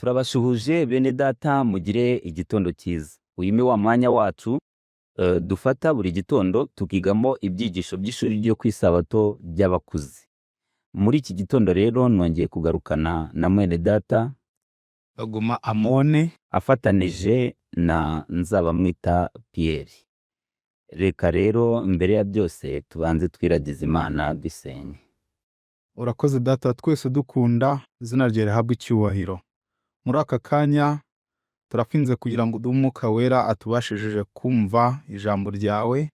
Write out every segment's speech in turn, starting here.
Turabasuhuje bene data, mugire igitondo cyiza. Uyu ni wa mwanya wacu dufata buri gitondo tukigamo ibyigisho by'ishuri ryo ku isabato ry'abakuze. Muri iki gitondo rero nongeye kugarukana na mwene data Baguma Amoni. Afatanije na Nzabamwita Pierre. Reka rero mbere ya byose tubanze twiragize Imana dusenye. Urakoze Data twese dukunda, izina ryawe rihabwe icyubahiro. Muri aka kanya turafinze kugira ngo uduhe Umwuka Wera atubashishije kumva ijambo ryawe,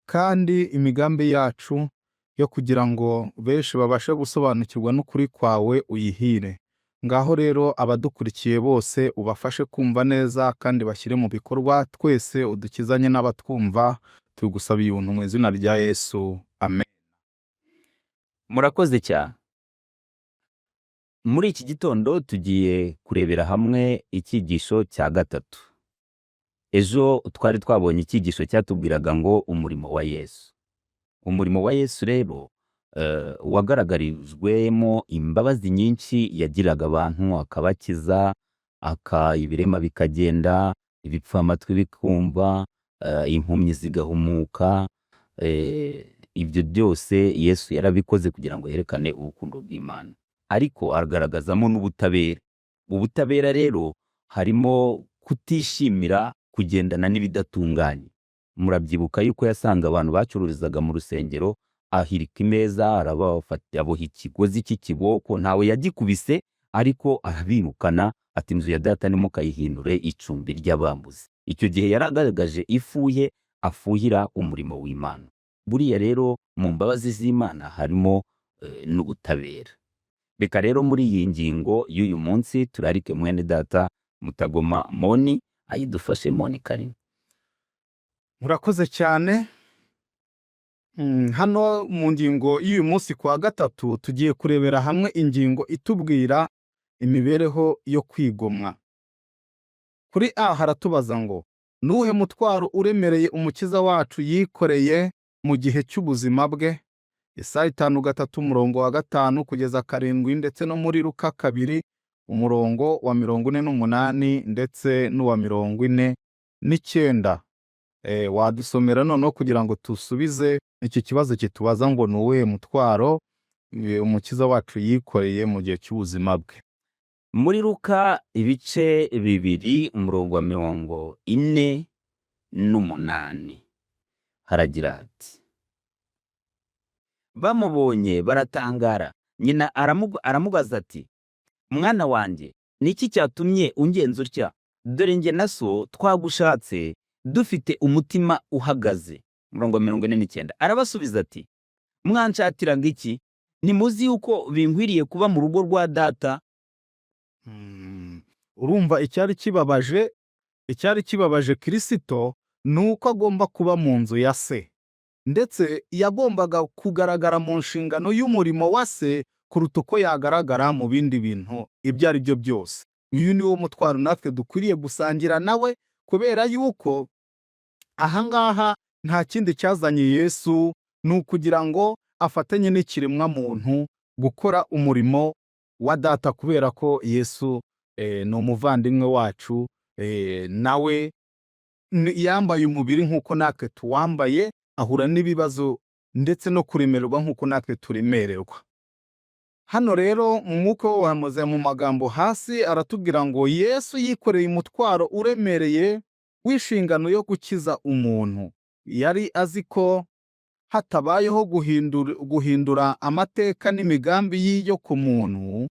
kandi imigambi yacu yo kugira ngo benshi babashe gusobanukirwa n'ukuri kwawe uyihire. Ngaho rero abadukurikiye bose ubafashe kumva neza kandi bashyire mu bikorwa, twese udukizanye n'abatwumva, tugusabiye ubuntu mu izina rya Yesu. Amen. Murakoze cyane. Muri iki gitondo tugiye kurebera hamwe icyigisho cya gatatu. Ejo twari twabonye icyigisho cyatubwiraga ngo umurimo wa Yesu. Umurimo wa Yesu rero wagaragarijwemo imbabazi nyinshi yagiraga abantu, akabakiza, ibirema bikagenda, ibipfamatwi bikumva, impumyi zigahumuka. Ibyo byose Yesu yarabikoze kugira ngo yerekane urukundo rw'Imana. Ariko agaragazamo n'ubutabera. Ubutabera rero harimo kutishimira kugendana n'ibidatunganye. Murabyibuka yuko yasanze abantu bacururizaga mu rusengero, ahirika imeza, arabafata, aboha ikigozi cy'ikiboko, ntawe yagikubise ariko arabirukana, ati: "Inzu ya data ntimukayihindure icumbi ry'abambuzi." Icyo gihe yaragaragaje ifuhe afuhira umurimo w'Imana. Buriya rero mu mbabazi z'Imana harimo n'ubutabera. Reka rero muri iyi ngingo y'uyu munsi turarike mwene data Mutagoma Moni ayidufashe. Moni, karibu. Murakoze cyane. Hano mu ngingo y'uyu munsi ku wa gatatu tugiye kurebera hamwe ingingo itubwira imibereho yo kwigomwa. Kuri A haratubaza ngo: "Nuwuhe mutwaro uremereye Umukiza wacu yikoreye mu gihe cy'ubuzima bwe?" Yesaya 53 umurongo wa 5 kugeza 7, ndetse no muri Luka 2 umurongo wa 48 ndetse n'uwa 49. Wadusomera noneho kugira ngo dusubize iki kibazo kitubaza ngo: "Ni uwuhe mutwaro Umukiza wacu yikoreye mu gihe cy'ubuzima bwe?" Muri Luka ibice 2 umurongo wa 48 haragira hati: "Bamubonye baratangara. Nyina aramubaza ati: 'Mwana wanjye, ni iki cyatumye ungenza utya? Dore njye na so twagushatse dufite umutima uhagaze.'" Umurongo wa 49: "Arabasubiza ati: 'Mwanshakiraga iki? Ntimuzi yuko binkwiriye kuba mu rugo rwa data?'" Urumva icyari kibabaje Kirisito ni uko agomba kuba mu nzu ya se, ndetse yagombaga kugaragara mu nshingano y'umurimo wa se kuruta uko yagaragara mu bindi bintu ibyo ari byo byose. Uyu ni wo mutwaro natwe dukwiriye gusangira nawe, kubera yuko ahangaha nta kindi cyazanye Yesu, ni ukugira ngo afatanye n'ikiremwamuntu gukora umurimo wa data, kubera ko Yesu ni umuvandimwe wacu, nawe yambaye umubiri nk'uko natwe tuwambaye, ahura n'ibibazo ndetse no kuremererwa nk'uko natwe turemererwa. Hano rero mu mwuka w'ubuhanuzi, mu magambo hasi aratubwira ngo Yesu yikoreye umutwaro uremereye w'inshingano yo gukiza umuntu. Yari azi ko hatabayeho guhindura amateka n'imigambi y'iyo ku muntu,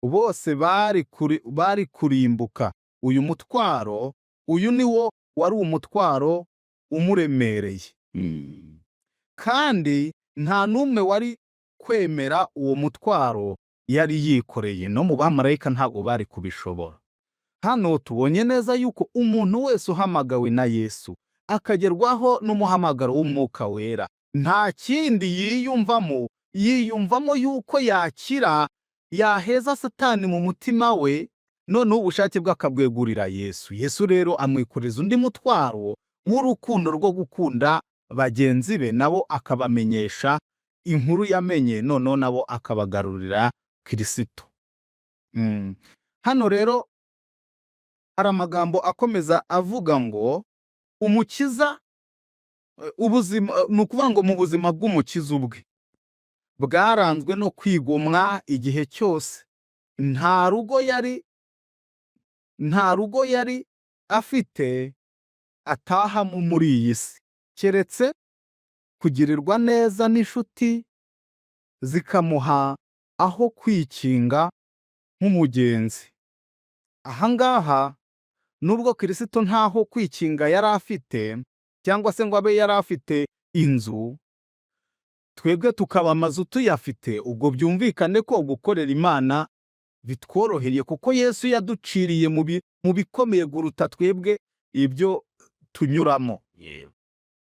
bose bari kurimbuka. Uyu mutwaro, uyu ni wo wari umutwaro umuremereye, kandi nta n'umwe wari kwemera uwo mutwaro yari yikoreye, no mu bamarayika ntabwo bari kubishobora. Hano tubonye neza yuko umuntu wese uhamagawe na Yesu, akagerwaho n'umuhamagaro w'Umwuka Wera, nta kindi yiyumvamo, yiyumvamo yuko yakira yaheza Satani mu mutima we, noneho ubushake bwe akabwegurira Yesu. Yesu rero amwikoreza undi mutwaro w'urukundo rwo gukunda bagenzi be, nabo akabamenyesha inkuru yamenye, noneho nabo akabagarurira Kirisito. Hano rero Hari amagambo akomeza avuga ngo umukiza, ubuzima, ni ukuvuga ngo mu buzima bw'umukiza ubwe bwaranzwe no kwigomwa igihe cyose. Nta rugo yari afite atahamo muri iyi si, keretse kugirirwa neza n'inshuti zikamuha aho kwikinga nk'umugenzi. Aha ngaha, nubwo Kirisito ntaho kwikinga yari afite, cyangwa se ngo abe yari afite inzu, twebwe tukaba amazu tuyafite, ubwo byumvikane ko gukorera Imana bitworoheye, kuko Yesu yaduciriye mu bikomeye guruta twebwe ibyo tunyuramo.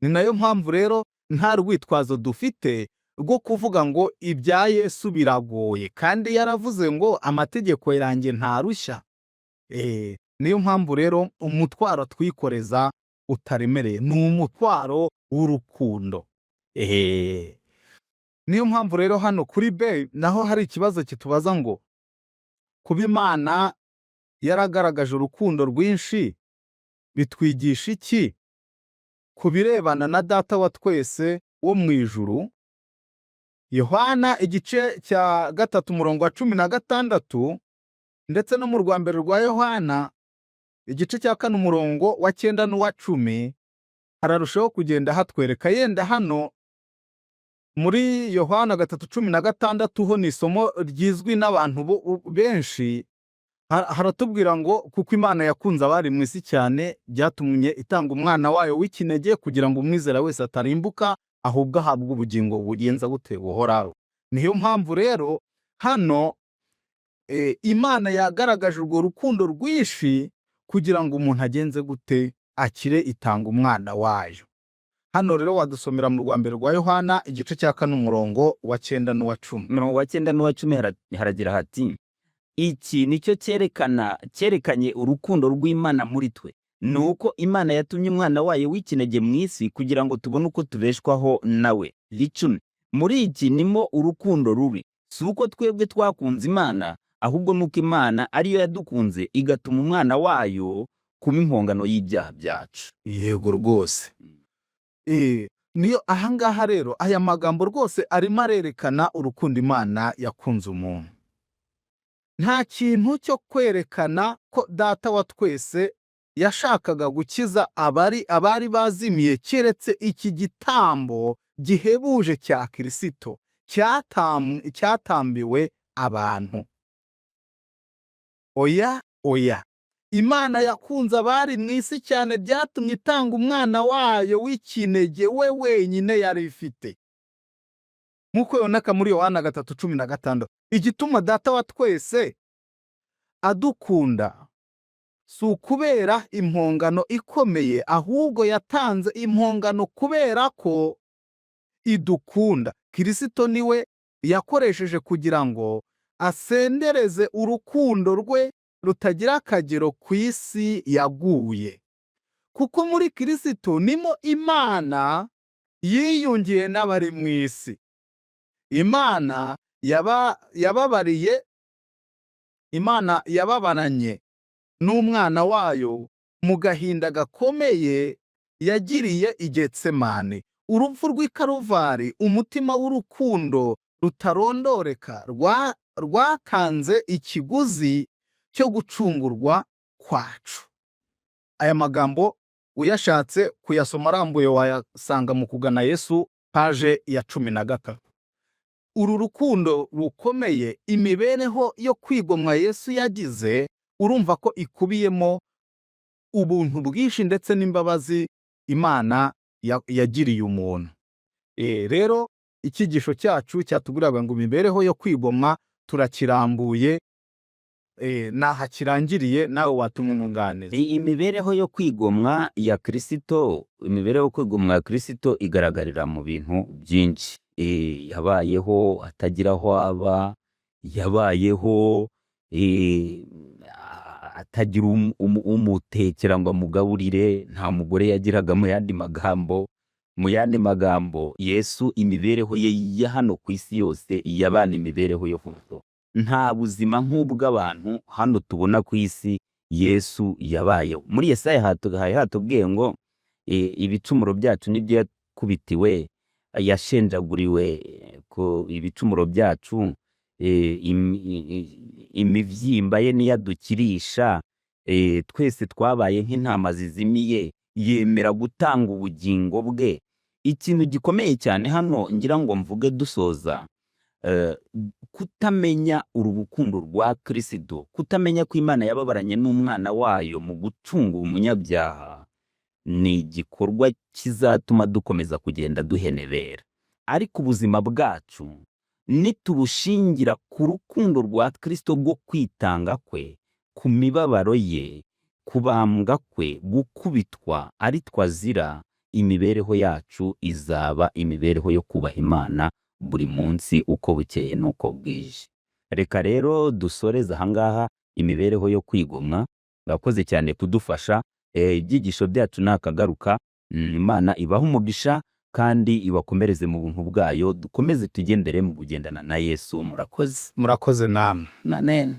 Ni nayo mpamvu rero nta rwitwazo dufite rwo kuvuga ngo ibya Yesu biragoye, kandi yaravuze ngo amategeko yanjye ntarushya. Niyo mpamvu rero umutwaro twikoreza utaremereye, ni umutwaro w'urukundo. Niyo mpamvu rero hano kuri B naho hari ikibazo kitubaza ngo kuba Imana yaragaragaje urukundo rwinshi bitwigisha iki ku birebana na Data wa twese wo mu ijuru? Yohana igice cya 3 umurongo wa 16, ndetse no mu rwa mbere rwa Yohana igice cya 4 umurongo wa 9 n'uwa 10, hararushaho kugenda hatwereka. Yenda hano muri Yohana 3:16 ho ni isomo ryizwi n'abantu benshi. Haratubwira ngo kuko Imana yakunze abari mu isi cyane, byatumye itanga umwana wayo w'ikinege, kugira ngo umwizera wese atarimbuka, ahubwo ahabwe ubugingo bugenza bute? Buhoraho. Niyo mpamvu rero hano Imana yagaragaje urwo rukundo rwinshi kugira ngo umuntu agenze gute? Akire, itanga umwana wayo. Hano rero wadusomera mu rwa mbere rwa Yohana igice cya 4 umurongo wa 9 n'uwa 10. Umurongo wa 9 n'uwa 10 haragira hati: "Iki nicyo cyerekana cyerekanye urukundo rw'Imana muri twe, ni uko Imana yatumye umwana wayo w'ikinege mu isi kugira ngo tubone uko tubeshwaho nawe." 10: "Muri iki nimo urukundo ruri, si uko twebwe twakunze Imana, ahubwo nuko Imana ariyo yadukunze igatuma umwana wayo kuba impongano y'ibyaha byacu." Yego rwose. Niyo ahangaha rero aya magambo rwose arimo arerekana urukundo Imana yakunze umuntu. Nta kintu cyo kwerekana ko Data wa twese yashakaga gukiza abari bazimiye keretse iki gitambo gihebuje cya Kirisito cyatambiwe abantu. Oya, oya, Imana yakunze abari mu isi cyane, byatumye itanga umwana wayo w'ikinege we wenyine yari ifite, nk'uko yonaka muri Yohana 3:16. Igituma Data wa twese adukunda si ukubera impongano ikomeye, ahubwo yatanze impongano kubera ko idukunda. Kirisito niwe yakoresheje kugira ngo asendereze urukundo rwe rutagira akagero ku isi yaguye, kuko muri Kirisito nimo Imana yiyungiye n'abari mu isi. Imana yababariye, Imana yababaranye n'umwana wayo mu gahinda gakomeye yagiriye i Getsemane. Urupfu rw'i Karuvari, umutima w'urukundo rutarondoreka rwatanze ikiguzi cyo gucungurwa kwacu. Aya magambo uyashatse kuyasoma arambuye wayasanga mu Kugana Yesu, page ya 13. Uru rukundo rukomeye, imibereho yo kwigomwa Yesu yagize, urumva ko ikubiyemo ubuntu bwinshi ndetse n'imbabazi Imana yagiriye umuntu. Rero icyigisho cyacu cyatubwiraga ngo imibereho yo kwigomwa turakirambuye, naha kirangiriye, nawe watuma umwunganizi. Iyi mibereho yo kwigomwa ya Kirisito, imibereho yo kwigomwa ya Kirisito igaragarira mu bintu byinshi. Yabayeho atagira aho aba, yabayeho atagira umutekera ngo amugaburire, nta mugore yagiraga. Mu yandi magambo, Yesu imibereho ye ya hano ku isi yose yabana imibereho yo kuto. Nta buzima nk'ubw'abantu hano tubona ku isi. Yesu yabayeho. Muri Yesaya hari hatubwiye ngo ibicumuro byacu nibyo yakubitiwe, yashenjaguriwe ku ibicumuro byacu, imibyimba ye niyo adukirisha, twese twabaye nk'intama zizimiye, yemera gutanga ubugingo bwe. Ikintu gikomeye cyane hano ngira ngo mvuge dusoza, kutamenya uru rukundo rwa Kristo, kutamenya ko Imana yababaranye n'umwana wayo mu gucungura umunyabyaha, ni igikorwa kizatuma dukomeza kugenda duhenebera. Ariko ubuzima bwacu nitubushingira ku rukundo rwa Kristo rwo kwitanga kwe, ku mibabaro ye, kubambwa kwe, gukubitwa ari twe azira, imibereho yacu izaba imibereho yo kubaha Imana buri munsi uko bukeye n'uko bwije. Reka rero dusoreze ahangaha imibereho yo kwigomwa. Murakoze cyane kudufasha. Ibyigisho byacu ni akagaruka. Imana ibahe umugisha kandi ibakomereze mu buntu bwayo, dukomeze tugendere mu kugendana na Yesu. Murakoze. Murakoze namwe. Amen.